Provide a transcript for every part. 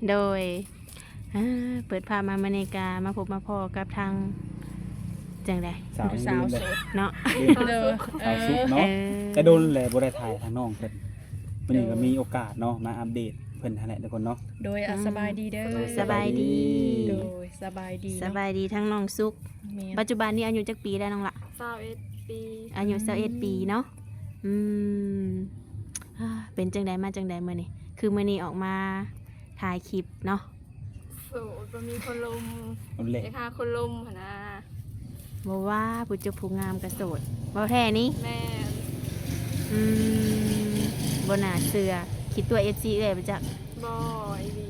ໂດຍ ອ່າ ເປີດພາບມາມື້ນີ້ກະມາພົບມາພໍ້ກັບທາງ ຈັ່ງໃດ ສາວ ຜູ້ສາວໂສດເນາະ ເອີ ສາວສຸກເນາະ ເອີ ແຕ່ດົນແລ້ວບໍ່ໄດ້ຖ່າຍທາງນ້ອງເພິ່ນ ມື້ນີ້ກໍມີໂອກາດເນາະ ມາອັບເດດເພິ່ນຫັ້ນແຫຼະທຸກຄົນເນາະ ໂດຍ ອ່າ ອືມ ສະບາຍດີເດີ ໂດຍ ສະບາຍດີ ສະບາຍດີເນາະ ສະບາຍດີທັງນ້ອງສຸກ ແມ່ນ ປັດຈຸບັນນີ້ອາຍຸຈັກປີແລ້ວນ້ອງລະ? ຊາວເອັດປີ ອາຍຸຊາວເອັດປີເນາະ ອືມ ອ່າ ເປັນຈັ່ງໃດ ມາຈັ່ງໃດມື້ນີ້ ຄືມື້ນີ້ອອກມາຖ່າຍຄລິບເນາະ? ໂສດ ບໍ່ມີຄົນລົມ ເອົາແຫຼະ ຢາກຫາຄົນລົມຫັ້ນນາ ບໍ່ວ່າຜູ້ຈົບຜູ້ງາມກໍໂສດ ເວົ້າແທ້ນີ້? ແມ່ນ ອືມ ບໍ່ໜ້າເຊື່ອ ຄິດຕົວເອັຟຊີເອື້ອຍບໍ່ຈັກ ບໍ່ ອີ່ຫຼີ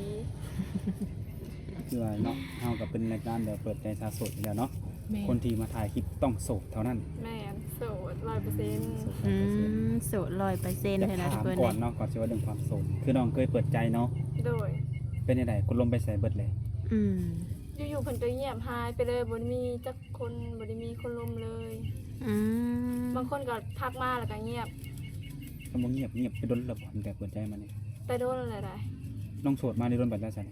ຄືວ່າເນາະ ເຮົາກໍເປັນລາຍການແບບເປີດໃຈສາວໂສດຢູ່ແລ້ວເນາະ ແມ່ນ ຄົນທີ່ມາຖ່າຍຄລິບຕ້ອງໂສດເທົ່ານັ້ນ ແມ່ນ ໂສດຮ້ອຍເປີເຊັນ ອືມ ໂສດຮ້ອຍເປີເຊັນ ອືມ ໂສດຮ້ອຍເປີເຊັນເລີຍນະ ທຸກຄົນເນາະ ກ່ອນຊິເວົ້າເລື່ອງຄວາມໂສດ ຄືນ້ອງເຄີຍເປີດໃຈເນາະ ໂດຍ ເປັນຈັ່ງໃດ ຄົນລົມໄປໃສເບິດແລ້ວ? ອືມ ຢູ່ໆເພິ່ນກໍງຽບຫາຍໄປເລີຍ ບໍ່ໄດ້ມີຈັກຄົນ ບໍ່ໄດ້ມີຄົນລົມເລີຍ ອືມ ບາງຄົນກໍທັກມາແລ້ວກໍງຽບ ກໍບໍ່ງຽບ ງຽບໄປດົນແລ້ວບໍ່ ຕັ້ງແຕ່ເປີດໃຈມານີ້? ແຕ່ດົນແລ້ວໃດ໋ ນ້ອງໂສດມານີ້ດົນປານໃດຊັ້ນ?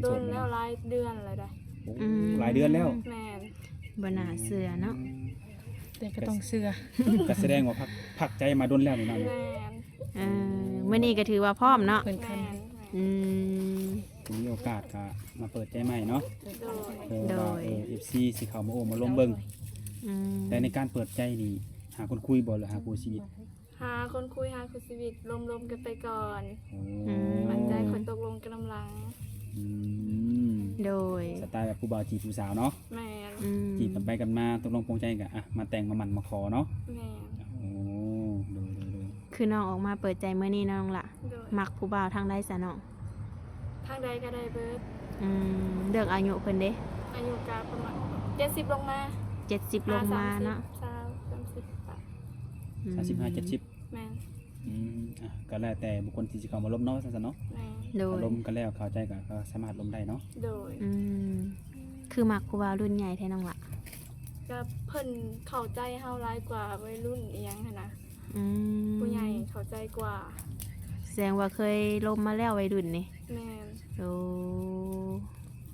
ດົນແລ້ວ ຫຼາຍເດືອນແລ້ວໃດ໋ ໂອ້ ອືມ ຫຼາຍເດືອນແລ້ວ ແມ່ນ ບໍ່ໜ້າເຊື່ອເນາະ ແຕ່ກໍຕ້ອງເຊື່ອ ກໍສະແດງວ່າພັກ ພັກໃຈມາດົນແລ້ວນີ້ເນາະ ແມ່ນ ເອີ ມື້ນີ້ກໍຖືວ່າພ້ອມເນາະ ແມ່ນ ອືມ ມີໂອກາດກໍມາເປີດໃຈໃໝ່ເນາະ ໂດຍ ເພື່ອວ່າ ໂດຍ ເອີ ເອັຟຊີຊິເຂົ້າມາໂອ້ມາລົມເບິ່ງ ອືມ ແຕ່ໃນການເປີດໃຈນີ້ ຫາຄົນຄຸຍບໍ່ ຫຼືຫາຄູ່ຊີວິດ? ຫາຄົນຄຸຍ ຫາຄູ່ຊີວິດ ລົມໆກັນໄປກ່ອນ ໂອ້ ອືມ ໝັ້ນໃຈຄ່ອຍຕົກລົງກັນນຳຫຼັງ ອືມ ໂດຍ ສະໄຕລ໌ແບບຜູ້ບ່າວຈີບຜູ້ສາວເນາະ ແມ່ນ ອືມ ຈີບກັນໄປກັນມາ ຕົກລົງປົງໃຈກໍ ອ່ະ ມາແຕ່ງມາໝັ້ນມາຂໍເນາະ ແມ່ນ ໂອ້ ໂດຍໆໆ ຄືນ້ອງອອກມາເປີດໃຈມື້ນີ້ເນາະນ້ອງລະ ໂດຍ ມັກຜູ້ບ່າວທາງໃດຊະນ້ອງ? ທາງໃດກໍໄດ້ເບີດ ອືມ ເລື່ອງອາຍຸເພິ່ນເດ? ອາຍຸກໍປະມານເຈັດສິບລົງມາ ເຈັດສິບລົງມາເນາະ ຊາວ ສາມສິບປາຍ ອືມ ສາມສິບຫ້າ ເຈັດສິບ ແມ່ນ ອືມ ອ່ະ ກໍແລ້ວແຕ່ບຸກຄົນທີ່ຊິເຂົ້າມາລົມເນາະ ວ່າຊັ້ນຊະເນາະ ແມ່ນ ໂດຍ ຖ້າລົມກັນແລ້ວເຂົ້າໃຈກໍ ກໍສາມາດລົມໄດ້ເນາະ ໂດຍ ອືມ ຄືມັກຜູ້ບ່າວລຸ້ນໃຫຍ່ແທ້ນ້ອງລະ? ກໍເພິ່ນເຂົ້າໃຈເຮົາຫຼາຍກວ່າໄວລຸ້ນອີ່ຫຍັງຫັ້ນນະ ອືມ ຜູ້ໃຫຍ່ເຂົ້າໃຈກວ່າ ສະແດງວ່າເຄີຍລົມມາແລ້ວໄວລຸ້ນນີ້ ແມ່ນ ໂອ້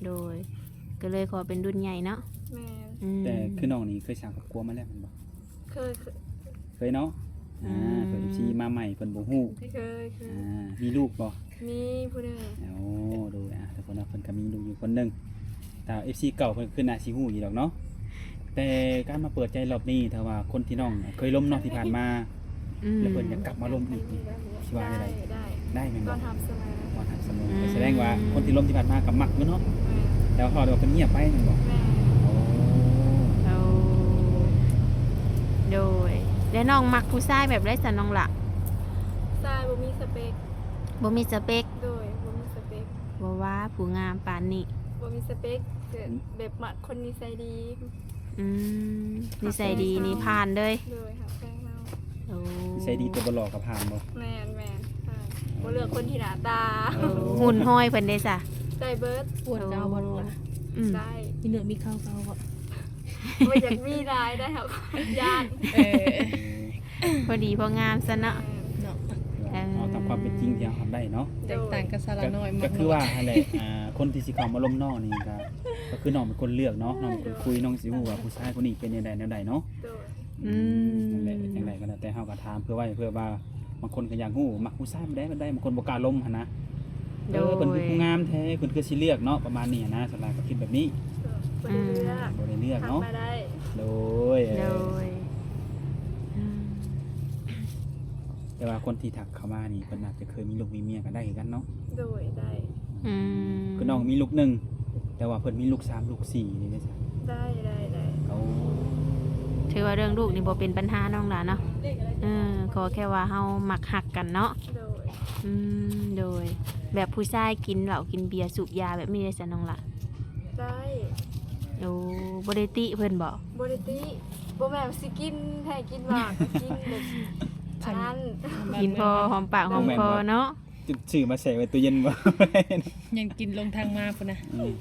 ໂດຍ ກໍເລີຍຂໍເປັນລຸ້ນໃຫຍ່ເນາະ ແມ່ນ ອືມ ແຕ່ຄືນ້ອງນີ້ເຄີຍສ້າງຄອບຄົວມາແລ້ວແມ່ນບໍ່? ເຄີຍ ເຄີຍ ເຄີຍເນາະ ອືມ ອ່າ ເພິ່ນ ເອັຟຊີ ມາໃໝ່ເພິ່ນບໍ່ຮູ້ ເຄີຍ ເຄີຍ ອ່າ ມີລູກບໍ່? ມີຜູ້ໜຶ່ງ ໂອ້ ໂດຍ ອ່າ ທຸກຄົນເນາະ ເພິ່ນກໍມີລູກຢູ່ຄົນໜຶ່ງ ຖ້າເອັຟຊີເກົ່າເພິ່ນຄືໜ້າຊິຮູ້ຢູ່ດອກເນາະ ແຕ່ການມາເປີດໃຈລອບນີ້ ຖ້າວ່າຄົນທີ່ນ້ອງເຄີຍລົມເນາະ ທີ່ຜ່ານມາ ອືມ ແລ້ວເພິ່ນຢາກກັບມາລົມອີກນີ້ ຊິວ່າແນວໃດ? ໄດ້ ໄດ້ ໄດ້ແມ່ນບໍ່? ຕ້ອນຮັບສະເໝີ ຕ້ອນຮັບສະເໝີ ອືມ ກໍສະແດງວ່າຄົນທີ່ລົມທີ່ຜ່ານມາກໍມັກຢູ່ເນາະ ແມ່ນ ແຕ່ວ່າເຂົາວ່າເພິ່ນງຽບໄປແມ່ນບໍ່? ແມ່ນ ໂອ້ ໂອ້ ໂດຍ ແລ້ວນ້ອງມັກຜູ້ຊາຍແບບໃດຊັ້ນນ້ອງລະ? ຊາຍບໍ່ມີສະເປັກ ບໍ່ມີສະເປັກ ໂດຍ ບໍ່ມີສະເປັກ ບໍ່ວ່າຜູ້ງາມປານນີ້ ບໍ່ມີສະເປັກ ແບບມັກຄົນນິໄສດີ ອືມ ນິໄສດີນີ້ຜ່ານເລີຍ ໂດຍ ຮັກແພງເຮົາ ໂອ້ ນິໄສດີແຕ່ບໍ່ຫຼໍ່ກໍຜ່ານບໍ່? ແມ່ນໆ ຜ່ານ ບໍ່ເລືອກຄົນທີ່ໜ້າຕາ ເອີ ຫຸ່ນຫ້ອຍເພິ່ນເດຊະ? ໄດ້ເບີດ ອ້ວນກໍເອົາບໍ່ນ້ອງລະ? ອືມ ໄດ້ ມີເນື້ອມີເຂົ້າກໍເອົາບໍ່? ບໍ່ຢາກມີຫຼາຍໄດ໋ ເຮົາຢ້ານ ເອີ ພໍດີພໍງາມຊັ້ນເນາະ ເນາະ ເອີ ເອົາຕາມຄວາມເປັນຈິງທີ່ເຮົາຮັບໄດ້ເນາະ ແຕກຕ່າງກັບສາລະນ້ອຍ ກໍ ກໍຄືວ່າຫັ້ນແຫຼະ ອ່າ ຄົນທີ່ຊິເຂົ້າມາລົມນ້ອງນີ້ກໍ ກໍຄືນ້ອງເປັນຄົນເລືອກເນາະ ນ້ອງເປັນຄົນຄຸຍ ນ້ອງຊິຮູ້ວ່າຜູ້ຊາຍຄົນນີ້ເປັນແນວໃດແນວໃດເນາະ ໂດຍ ອືມ ອືມ ນັ້ນແຫຼະ ຈັ່ງໃດກໍແລ້ວແຕ່ເຮົາກໍຖາມເພື່ອໄວ້ ເພື່ອວ່າບາງຄົນກໍຢາກຮູ້ ມັກຜູ້ຊາຍແບບໃດແບບໃດ ບາງຄົນບໍ່ກ້າລົມຫັ້ນນະ ໂດຍ ເອີ ເພິ່ນຄືຜູ້ງາມແທ້ ເພິ່ນຄືຊິເລືອກເນາະ ປະມານນີ້ຫັ້ນນະ ສ່ວນຫຼາຍກໍຄິດແບບນີ້ ເອີ ບໍ່ໄດ້ເລືອກ ອືມ ບໍ່ໄດ້ເລືອກເນາະ ທັກມາໄດ້ ໂດຍ ໂດຍ ອືມ ແຕ່ວ່າຄົນທີ່ທັກເຂົ້າມານີ້ ເພິ່ນອາດຈະເຄີຍມີລູກມີເມຍກໍໄດ້ຄືກັນເນາະ ໂດຍ ໄດ້ ອືມ ຄືນ້ອງມີລູກໜຶ່ງ ແຕ່ວ່າເພິ່ນມີລູກສາມລູກສີ່ນີ້ເດ້ຊະ? ໄດ້ ໄດ້ ໄດ້ ໂອ້ ຖືວ່າເລື່ອງລູກນີ້ບໍ່ເປັນບັນຫານ້ອງຫຼ້າເນາະ ເອີ ຂໍແຄ່ວ່າເຮົາມັກຮັກກັນເນາະ ໂດຍ ອືມ ໂດຍ ແບບຜູ້ຊາຍກິນເຫຼົ້າກິນເບຍສູບຢາແບບນີ້ໄດ້ຊະນ້ອງຫຼ້າ? ໄດ້ ໂອ້ ບໍ່ໄດ້ຕິເພິ່ນບໍ່? ບໍ່ໄດ້ຕິ ບໍ່ແມ່ນຊິກິນແທ້ ກິນວ່າກໍກິນແບບ ອັນນັ້ນ ກິນພໍຫອມປາກຫອມຄໍເນາະ ຊື້ມາແຊ່ໄວ້ຕູ້ເຢັນບໍ່? ຍັງກິນລົງທາງມາພຸ້ນນະ ອືມ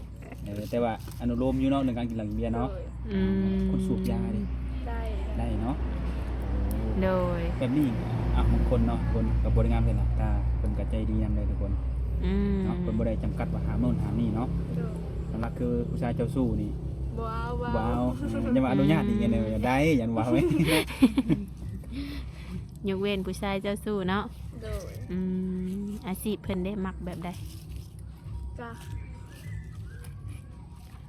ເອີ ແຕ່ວ່າອະນຸໂລມຢູ່ເນາະ ເລື່ອງການກິນເຫຼົ້າກິນເບຍເນາະ ໂດຍ ອືມ ຄົນສູບຢາເດ້ ໄດ້ ໄດ້ເນາະ ໂດຍ ແບບນີ້ ອ່ະ ບາງຄົນເນາະ ຄົນກໍບໍ່ໄດ້ງາມເທື່ອນະ ຕາເພິ່ນກໍໃຈດີນຳເດ້ທຸກຄົນ ອືມ ເນາະ ເພິ່ນບໍ່ໄດ້ຈຳກັດວ່າຫ້າມໂນ່ນຫ້າມນີ້ເນາະ. ໂດຍ ຫຼັກໆຄືຜູ້ຊາຍເຈົ້າຊູ້ນີ້ ບໍ່ເອົາ ບໍ່ເອົາ ບໍ່ເອົາ ອືມ ຢ່າວ່າອະນຸຍາດອີກ ອືມ ແນວໃດ ຢ້ານວ່າ ຍົກເວັ້ນຜູ້ຊາຍເຈົ້າຊູ້ເນາະ. ໂດຍ ອືມ ອາຊີບເພິ່ນເດ້ ມັກແບບໃດ? ກະ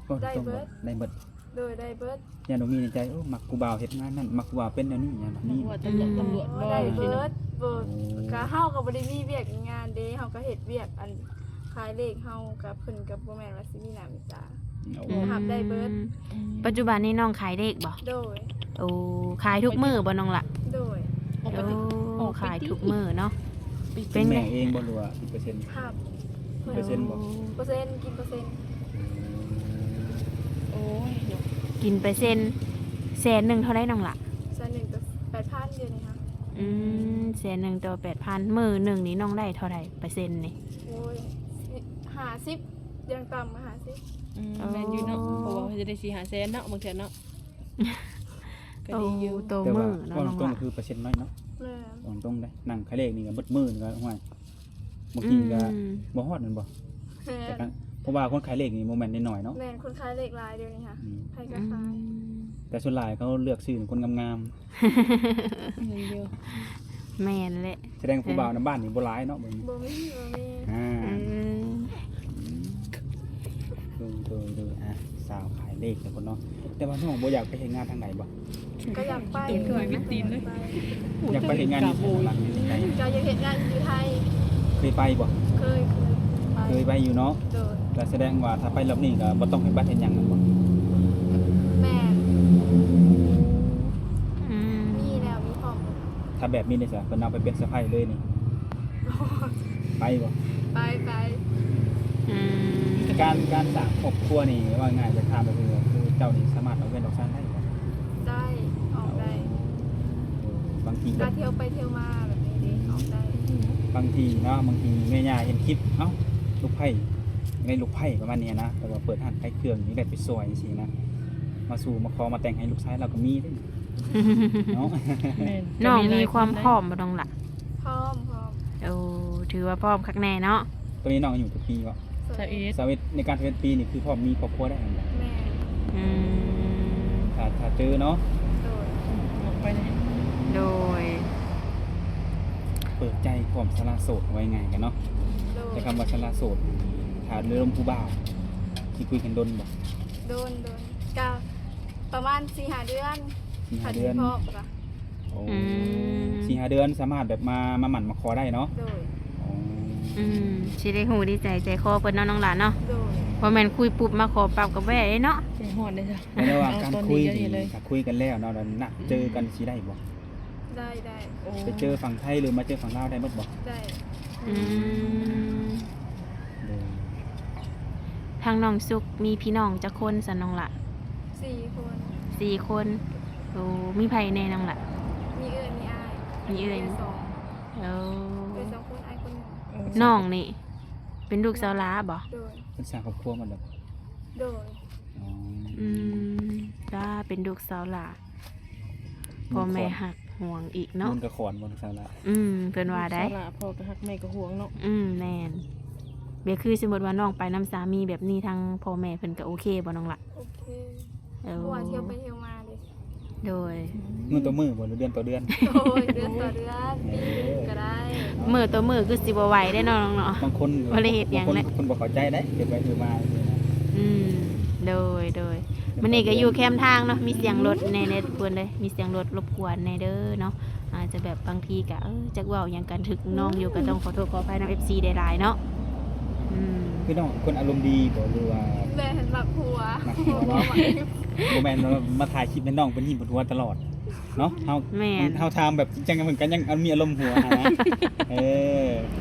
ເວົ້າຕຣົງ ໄດ້ເບິດ ໄດ້ເບິດ. ໂດຍ ໄດ້ເບິດ. ຢ້ານບໍ່ມີໃນໃຈ ໂອ້ ມັກຜູ້ບ່າວເຮັດງານນັ້ນ ມັກຜູ້ບ່າວເປັນແນວນີ້ ຢ້ານແບບນີ້ ອືມ ຕຳຫຼວດບໍ່ ອືມ ຊິເນາະ. ໂດຍ ໂອ້ ກະເຮົາກໍບໍ່ໄດ້ມີວຽກມີງານເດ້ ເຮົາກໍເຮັດວຽກ ອັນ ຂາຍເລກ ເຮົາກັບເພິ່ນກໍບໍ່ແມ່ນວ່າຊິມີໜ້າມີຕາ. ໂອ້ ອືມ ຮັບໄດ້ເບິດ. ປັດຈຸບັນນີ້ນ້ອງຂາຍເລກບໍ່? ໂດຍ. ໂອ້ ຂາຍທຸກມື້ບໍ່ນ້ອງລະ? ໂດຍ. ໂອ້ ຂາຍທຸກມື້ເນາະ. ເປັນແມ່ເອງບໍ່ ຫຼືວ່າເປັນເປີເຊັນ? ຮັບ ເປີເຊັນບໍ່? ເປີເຊັນ ກິນເປີເຊັນ. ໂອ້ຍ ກິນເປີເຊັນ. ແສນໜຶ່ງເທົ່າໃດນ້ອງລະ? ແສນໜຶ່ງຕໍ່ແປດພັນ ດຽວນີ້ຫະ. ອືມ ແສນໜຶ່ງຕໍ່ແປດພັນ ມື້ໜຶ່ງນີ້ນ້ອງໄດ້ເທົ່າໃດເປີເຊັນນີ້? ໂອ້ຍ ຫ້າສິບ ຢ່າງຕ່ຳກໍຫ້າສິບ. ອືມ ໂອ້ ແມ່ນຢູ່ເນາະ ເພາະວ່າເຮົາຈະໄດ້ສີ່ຫ້າແສນເນາະ ບາງເທື່ອເນາະ. ກໍດີຢູ່. ໂອ້ ຕໍ່ມື້ເນາະ ເວົ້າຕຣົງໆ ນ້ອງລະ ຄືເປີເຊັນໜ້ອຍເນາະ. ແມ່ນ ເວົ້າຕຣົງເດ້ ນັ່ງຂາຍເລກນີ້ກໍເບິດມື້ນີ້ກໍ ໂອ້ຍ ບາງທີກໍ ອືມ ບໍ່ຮອດແມ່ນບໍ່? ແມ່ນ ແຕ່ກໍ ເພາະວ່າຄົນຂາຍເລກນີ້ບໍ່ແມ່ນນ້ອຍໆເນາະ. ແມ່ນ ຄົນຂາຍເລກຫຼາຍດຽວນີ້ຫະ. ອືມ ໃຜກໍຂາຍ. ອືມ ແຕ່ສ່ວນຫຼາຍເຂົາເລືອກຊື້ຄົນງາມໆ. ແມ່ນຢູ່ ແມ່ນແຫຼະ. ສະແດງຜູ້ບ່າວນຳບ້ານນີ້ບໍ່ຫຼາຍເນາະ ບໍ່ມີ ບໍ່ມີ ບໍ່ມີ. ອ່າ ອືມ ໂດຍ ໂດຍ ໂດຍ. ອ່າ ສາວຂາຍເລກທຸກຄົນເນາະ. ແຕ່ວ່ານ້ອງບໍ່ຢາກໄປເຮັດງານທາງໃດບໍ່? ກໍຢາກໄປ ເປັນຕົວເປັນຕີນເລີຍ. ຢາກໄປເຮັດງານຢູ່ໃສ? ກໍຢາກເຮັດງານຢູ່ໄທ. ເຄີຍໄປບໍ່? ເຄີຍ ເຄີຍໄປ. ເຄີຍໄປຢູ່ເນາະ. ໂດຍ. ກໍສະແດງວ່າຖ້າໄປລອບນີ້ກໍບໍ່ຕ້ອງເຮັດບັດເຮັດຫຍັງແມ່ນບໍ່? ແມ່ນ. ອືມ ມີແລ້ວ ມີພ້ອມ. ຖ້າແບບນີ້ເດຊະ ເພິ່ນເອົາໄປເປັນສະໃພ້ເລີຍນີ້ ໄປບໍ່? ໄປ ໄປ. ອືມ ການ ການສ້າງຄອບຄົວນີ້ ເວົ້າງ່າຍໆ ຈະຖາມກໍຄື ຄືເຈົ້ານີ້ສາມາດອອກເຮືອນອອກຊານໄດ້ບໍ່? ໄດ້ ອອກໄດ້. ໂອ້ ບາງທີ ກະທ່ຽວໄປທ່ຽວມາແບບນີ້ເດ້ ອອກໄດ້. ບາງທີເນາະ ບາງທີແມ່ຍ່າເຫັນຄລິບ ເອົ້າ ລູກໃພ້ ໃນລູກໃພ້ປະມານນີ້ນະ ແຕ່ວ່າເປີດຮ້ານຂາຍເຄື່ອງ ຢາກໄດ້ໄປຊ່ອຍຈັ່ງຊີ້ນະ ມາສູ່ມາຂໍມາແຕ່ງໃຫ້ລູກຊາຍລາວກໍມີເດ້. ເນາະ ແມ່ນ. ນ້ອງມີຄວາມພ້ອມບໍ່ນ້ອງລະ? ພ້ອມ ພ້ອມ. ໂອ້ ຖືວ່າພ້ອມຄັກແນ່ເນາະ. ຕອນນີ້ນ້ອງອາຍຸຈັກປີເກາະ? ຊາວເອັດ. ຊາວເອັດ. ໃນການຊາວເອັດປີນີ້ຄືພ້ອມມີຄອບຄົວໄດ້ແມ່ນບໍ່? ແມ່ນ. ອືມ ຖ້າ ຖ້າເຈີເນາະ. ໂດຍ. ອອກໄປເລີຍ. ໂດຍ. ເປີດໃຈພ້ອມສະຫຼະໂສດ ເວົ້າງ່າຍໆກັນເນາະ. ໂດຍ. ແຕ່ຄຳວ່າສະຫຼະໂສດ ຖ້າເລີ່ມຜູ້ບ່າວ ຊິຄຸຍກັນດົນບໍ່? ໂດນ ໂດນ. ກະປະມານສີ່ຫ້າເດືອນ ສີ່ຫ້າເດືອນ ຄັນຊິພ້ອມກະ. ໂອ້ ອືມ ສີ່ຫ້າເດືອນສາມາດແບບມາ ມາໝັ້ນມາຂໍໄດ້ເນາະ. ໂດຍ. ອໍ ອືມ ຊິໄດ້ຮູ້ດີໃຈໃຈຄໍເພິ່ນເນາະນ້ອງຫຼານເນາະ. ໂດຍ. ບໍ່ແມ່ນຄຸຍປຸບມາຂໍປັບກໍບໍ່ໄດ້ເນາະ. ໃຈຮ້ອນເດ້. ໃນລະຫວ່າງການຄຸຍນີ້ ຖ້າຄຸຍກັນແລ້ວເນາະ ແລ້ວນັດເຈີກັນ ອືມ ຊິໄດ້ບໍ່? ໄດ້ ໄດ້. ໂອ້ ໄປເຈີຝັ່ງໄທ ຫຼືມາເຈີຝັ່ງລາວໄດ້ໝົດບໍ່? ໄດ້. ອືມ ໂດຍ. ທາງນ້ອງສຸກມີພີ່ນ້ອງຈັກຄົນຊັ້ນນ້ອງລະ? ສີ່ຄົນ. ສີ່ຄົນ. ໂອ້ ມີໃຜແດ່ນ້ອງລະ? ມີເອື້ອຍ ມີອ້າຍ. ມີເອື້ອຍ ມີສອງ. ໂອ້ ເອື້ອຍສອງຄົນ ອ້າຍຄົນໜຶ່ງ. ເອີ ນ້ອງນີ້ເປັນລູກສາວຫຼ້າບໍ່? ໂດຍ. ເພິ່ນສ້າງຄອບຄົວໝົດແລ້ວ? ໂດຍ. ອໍ ອືມ ລາເປັນລູກສາວຫຼ້າ ພໍ່ແມ່ຮັກຫວງອີກເນາະ. ບຸນກະຂອນບໍ່ສາວຫຼ້າ? ອືມ ເພິ່ນວ່າໄດ໋ ສາວຫຼ້າ ພໍ່ກະຮັກແມ່ກະຫວງເນາະ. ອືມ ແມ່ນ. ແບບຄືສົມມຸດວ່ານ້ອງໄປນຳສາມີແບບນີ້ ທາງພໍ່ແມ່ເພິ່ນກະໂອເຄບໍ່ນ້ອງລະ? ໂອເຄ. ເອີ ເພາະວ່າທ່ຽວໄປທ່ຽວມາເດ້. ໂດຍ. ມື້ຕໍ່ມື້ບໍ່ ຫຼືເດືອນຕໍ່ເດືອນ? ໂດຍ ເດືອນຕໍ່ເດືອນ ປີໜຶ່ງກະໄດ້. ມື້ຕໍ່ມື້ຄືຊິບໍ່ໄຫວເດ້ນ້ອງເນາະ. ບາງຄົນ ບໍ່ໄດ້ເຮັດຫຍັງແຫຼະ ບາງຄົນເພິ່ນບໍ່ເຂົ້າໃຈເດ້ ເກັບໄວ້ຄືມາ. ອືມ ໂດຍ ໂດຍ. ມື້ນີ້ກໍຢູ່ແຄມທາງເນາະ ມີສຽງລົດແດ່ເດີທຸກຄົນເດີ ມີສຽງລົດລົບກວນແດ່ເດີເນາະ. ອາດຈະແບບບາງທີກໍ ເອີ ຈັກເວົ້າຫຍັງກັນຖືກນ້ອງຢູ່ ກໍຕ້ອງຂໍໂທດຂໍອະໄພນຳເອັຟຊີຫຼາຍໆເນາະ. ອືມ ຄືນ້ອງເປັນຄົນອາລົມດີບໍ່ ຫຼືວ່າ ແມ່ນ ມັກຫົວ ມັກຫົວເນາະ. ບໍ່ແມ່ນວ່າມາຖ່າຍຄລິບໃຫ້ນ້ອງເພິ່ນຍິ້ມເພິ່ນຫົວຕະຫຼອດເນາະ. ເຮົາ ແມ່ນ ເຮົາຖາມແບບຈິງຈັງ ເພິ່ນກໍຍັງມີອາລົມຫົວຫັ້ນນະ. ເອີ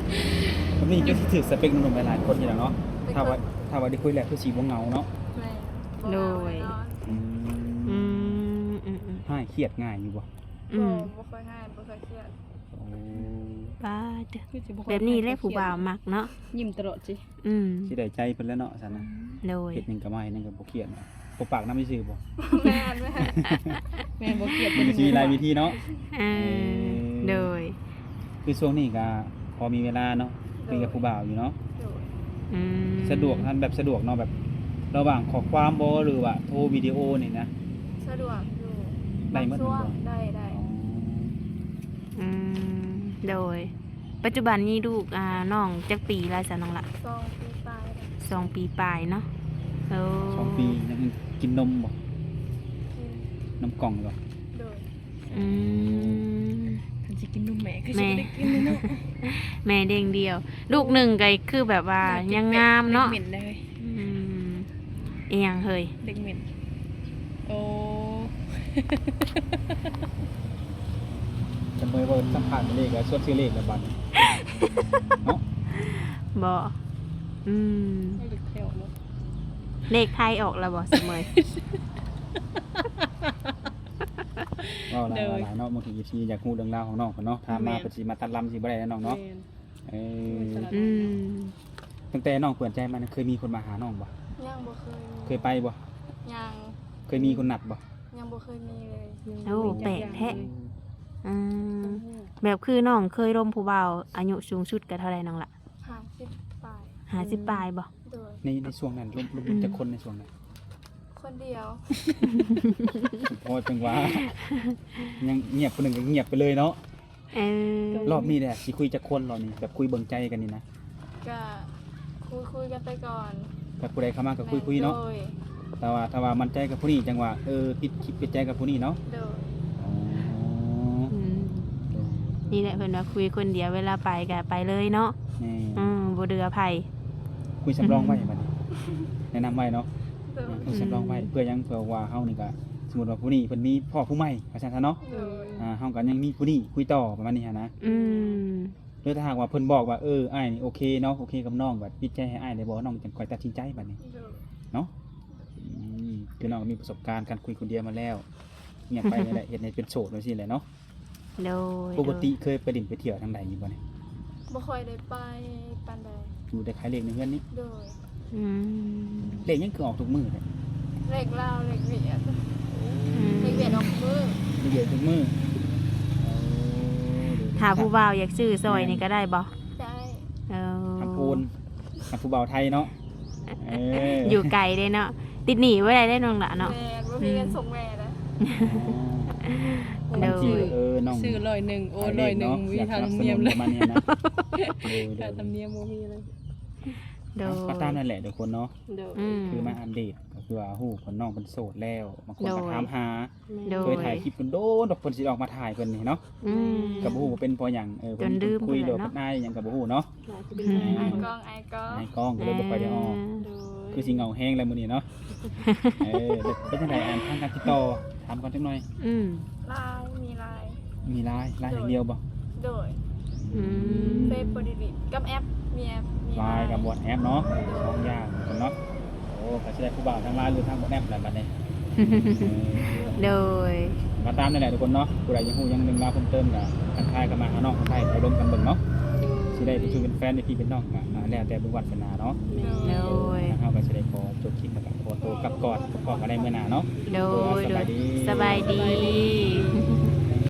ແບບນີ້ຄືຊິຖືກສະເປັກໜຸ່ມໆຫຼາຍໆຄົນຢູ່ແລ້ວເນາະ. ຖ້າວ່າ ຖ້າວ່າໄດ້ຄຸຍແລ້ວຄືຊິບໍ່ເຫງົາເນາະ. ແມ່ນ. ໂດຍ. ອືມ ອືມ ອືມ ອືມ. ຫາຍຄຽດງ່າຍຢູ່ບໍ່? ອືມ ບໍ່ ບໍ່ຄ່ອຍງ່າຍ ບໍ່ຄ່ອຍຄຽດ. ໂອ້ ປ້າດ ຄືຊິບໍ່ຄ່ອຍ ແບບນີ້ແຫຼະຜູ້ບ່າວມັກເນາະ ຍິ້ມຕະຫຼອດຊິ. ອືມ ຊິໄດ້ໃຈເພິ່ນແລ້ວເນາະ ຊັ້ນນະ. ໂດຍ. ເຮັດຫຍັງກໍມາ ເຮັດຫຍັງກໍບໍ່ຄຽດເນາະ ບໍ່ປາກນຳຊື່ໆບໍ່? ແມ່ນ ແມ່ນ ແມ່ນ ບໍ່ຄຽດ. ມັນກໍຊິມີຫຼາຍວິທີເນາະ. ເອີ ເອີ ໂດຍ. ຄືຊ່ວງນີ້ກໍພໍມີເວລາເນາະ ຄຸຍກັບຜູ້ບ່າວຢູ່ເນາະ. ໂດຍ. ອືມ ສະດວກ ທ່ານແບບສະດວກເນາະ ແບບລະຫວ່າງຂໍ້ຄວາມບໍ່ ຫຼືວ່າໂທວິດີໂອນີ້ນະ? ສະດວກຢູ່. ໄດ້ໝົດ ບາງຊ່ວງ ແມ່ນບໍ່? ໄດ້ ໄດ້. ອໍ ອືມ ໂດຍ. ປັດຈຸບັນນີ້ລູກ ອ່າ ນ້ອງຈັກປີແລ້ວຊະນ້ອງລະ? ສອງປີປາຍແລ້ວ. ສອງປີປາຍເນາະ. ໂອ້ ສອງປີ ຍັງກິນນົມບໍ່? ກິນ. ນົມກ່ອງບໍ່? ໂດຍ. ອືມ ຄັນຊິກິນນົມແມ່ ຄືຊິບໍ່ໄດ້ກິນເລີຍເນາະ. ແມ່ ແມ່ເດ້ງດຽວ ລູກໜຶ່ງກໍຄືແບບວ່າຍັງງາມເນາະ. ເດັກເໝັນເລີຍ. ອືມ ອີຫຍັງເຮີ້ຍ? ເດັກເໝັນ. ໂອ້ ຈະເມີຍເວົ້າສຳພາດເລກ ແລ້ວຊວນຊື້ເລກແລ້ວບັດນີ້ເນາະ. ບໍ່ ອືມ ເລກແຖວເນາະ ເລກໄທອອກແລ້ວບໍ່ ສະເໝີຍ? ເວົ້າຫຼາຍ ໂດຍ ເວົ້າຫຼາຍເນາະ. ບາງທີ ເອັຟຊີ ຢາກຮູ້ເລື່ອງລາວຂອງນ້ອງເພິ່ນເນາະ ຖາມມາ ແມ່ນ ເພິ່ນຊິມາຕັດລຳຊິບໍ່ໄດ້ເນາະ ນ້ອງເນາະ. ແມ່ນ. ເອີ ອືມ ຕັ້ງແຕ່ນ້ອງເປີດໃຈມານີ້ ເຄີຍມີຄົນມາຫານ້ອງບໍ່? ຍັງບໍ່ເຄີຍມີ. ເຄີຍໄປບໍ່? ຍັງ. ເຄີຍມີຄົນນັດບໍ່? ຍັງບໍ່ເຄີຍມີເລີຍ. ໂອ້ ແປກແທ້. ອືມ ອືມ ແບບຄືນ້ອງເຄີຍລົມຜູ້ບ່າວອາຍຸສູງສຸດກໍເທົ່າໃດນ້ອງລະ? ຫ້າສິບປາຍ. ຫ້າສິບປາຍບໍ່? ໂດຍ. ໃນ ໃນຊ່ວງນັ້ນລົມ ລົມ ອືມ ຈັກຄົນໃນຊ່ວງນັ້ນ? ຄົນດຽວ. ພໍຈັງຫວະ ຍັງງຽບ ຜູ້ໜຶ່ງກໍງຽບໄປເລີຍເນາະ. ເອີ ລອບນີ້ແຫຼະ ຊິຄຸຍຈັກຄົນລອບນີ້ ແບບຄຸຍເບິ່ງໃຈກັນນີ້ນະ? ກະຄຸຍ ຄຸຍກັນໄປກ່ອນ ຖ້າຜູ້ໃດເຂົ້າມາກໍຄຸຍ ຄຸຍເນາະ. ໂດຍ. ແຕ່ວ່າຖ້າວ່າໝັ້ນໃຈກັບຜູ້ນີ້ ຈັ່ງວ່າ ເອີ ປິດຄລິບ ປິດໃຈກັບຜູ້ນີ້ເນາະ. ໂດຍ. ອໍ ອືມ ໂດຍ. ນີ້ແຫຼະ ເພິ່ນວ່າຄຸຍຄົນດຽວ ເວລາໄປກໍໄປເລີຍເນາະ. ແມ່ນ. ອືມ ບໍ່ເຫຼືອໃຜ. ຄຸຍສຳລອງໄວ້ບັດນີ້ ແນະນຳໄວ້ເນາະ. ໂດຍ. ເອີ ຄຸຍສຳລອງໄວ້ ອືມ ເພື່ອຫຍັງ? ເພື່ອວ່າເຮົານີ້ກໍ ສົມມຸດວ່າຜູ້ນີ້ເພິ່ນມີພໍ່ຜູ້ໃໝ່ ວ່າຊັ້ນຊະເນາະ. ໂດຍ. ອ່າ ເຮົາກໍຍັງມີຜູ້ນີ້ຄຸຍຕໍ່ ປະມານນີ້ຫັ້ນນະ. ອືມ ຫຼືຖ້າຫາກວ່າເພິ່ນບອກວ່າ ເອີ ອ້າຍນີ້ໂອເຄເນາະ ໂອເຄກັບນ້ອງ ບັດປິດໃຈໃຫ້ອ້າຍໄດ້ບໍ່ ນ້ອງຈັ່ງຄ່ອຍຕັດສິນໃຈບັດນີ້ ໂດຍ ເນາະ. ອືມ ຄືນ້ອງກໍມີປະສົບການການຄຸຍຄົນດຽວມາແລ້ວ ງຽບໄປນີ້ແຫຼະ ເຮັດໃຫ້ເປັນໂສດຈັ່ງຊີ້ແຫຼະເນາະ. ໂດຍ. ປົກກະຕິເຄີຍໄປຫຼິ້ນໄປທ່ຽວທາງໃດຢູ່ບໍ່ນີ້? ບໍ່ຄ່ອຍໄດ້ໄປປານໃດ. ຢູ່ແຕ່ຂາຍເລກໃນເຮືອນນີ້? ໂດຍ. ອືມ ເລກຫຍັງຄືອອກທຸກມື້ແທ້? ເລກລາວ ເລກຫວຽດ. ອືມ ເລກຫວຽດອອກມື້ ເລກຫວຽດທຸກມື້. ໂອ້ ຖ້າຜູ້ບ່າວຢາກຊື້ຊ່ອຍນີ້ກໍໄດ້ບໍ່? ໄດ້. ເອີ ທຳໂອນ ທຳຜູ້ບ່າວໄທເນາະ. ເອີ ຢູ່ໄກເດ້ເນາະ ຕິດໜີ້ບໍ່ໄດ້ເດ້ນ້ອງຫຼ້າເນາະ. ແມ່ນ ບໍ່ມີເງິນ ອືມ ສົ່ງແມ່ນະ. ອໍ ໂດຍ. ເອີ ນ້ອງ ຊື້ຮ້ອຍໜຶ່ງ ໂອນຮ້ອຍໜຶ່ງ ມີຄ່າທຳນຽມເລີຍ ປະມານນີ້ນະ. ໂດຍ ໂດຍ. ຄ່າທຳນຽມບໍ່ມີເລີຍ. ໂດຍ. ເອົາ ກໍຕາມນັ້ນແຫຼະທຸກຄົນເນາະ. ໂດຍ. ອືມ ຄືມາອັບເດດ ກໍຄືວ່າຮູ້ເພິ່ນ ນ້ອງເພິ່ນໂສດແລ້ວ ບາງຄົນກໍ ໂດຍ ຖາມຫາ. ແມ່ນ. ໂດຍ. ເຄີຍຖ່າຍຄລິບເພິ່ນໂດນດອກ ເພິ່ນຊິອອກມາຖ່າຍເພິ່ນນີ້ເນາະ. ອືມ ກໍບໍ່ຮູ້ວ່າເປັນເພາະຫຍັງ ເອີ ເພິ່ນ ຈົນລືມ ເພິ່ນຄຸຍ ເພິ່ນ ຫຼືວ່າ ເນາະ ເພິ່ນອາຍຫຍັງກໍບໍ່ຮູ້ເນາະ. ອືມ ອາຍກ້ອງ ອາຍກ້ອງ ອາຍກ້ອງ ກໍເລີຍບໍ່ຄ່ອຍໄດ້ອອກ. ອ່າ ໂດຍ. ຄືຊິເຫງົາແຮງແລ້ວມື້ນີ້ເນາະ. ເອີ ເປັນຈັ່ງໃດ ອັນ ທາງການຕິດຕໍ່ ຖາມກ່ອນຈັກໜ່ອຍ. ອືມ LINE ມີ LINE ມີ LINE LINE ໂດຍ ຢ່າງດຽວບໍ່? ໂດຍ. ອືມ ເຟສບໍ່ໄດ້ຫຼິ້ນ ກັບແອັບ ມີແອັບ ມີ LINE LINE ກັບ WhatsApp ເນາະ. ໂດຍ. ສອງຢ່າງເນາະ. ໂອ້ ກໍຊິໄດ້ຜູ້ບ່າວທາງ LINE ຫຼືທາງ WhatsApp ແຫຼະບັດນີ້. ໂດຍ. ກໍຕາມນັ້ນແຫຼະທຸກຄົນເນາະ ຜູ້ໃດຢາກຮູ້ຫຍັງເລື່ອງລາວເພີ່ມເຕີມກໍທັກທາຍເຂົ້າມາຫານ້ອງຄົນໄທ ເຮົາລົມກັນເບິ່ງເນາະ. ໂດຍ. ຊິໄດ້ໄປສູ່ເປັນແຟນ ເປັນພີ່ເປັນນ້ອງກໍ ອ່າ ແລ້ວແຕ່ບຸນວາສະໜາເນາະ. ໂດຍ. ໂດຍ. ທາງເຮົາກໍຊິໄດ້ຂໍຈົບຄລິບ ແລ້ວກໍຂໍຕົວກັບກ່ອນ ພໍ້ກັນໃນມື້ໜ້າເນາະ. ໂດຍ. ໂດຍ ສະບາຍດີ. ສະບາຍດີ.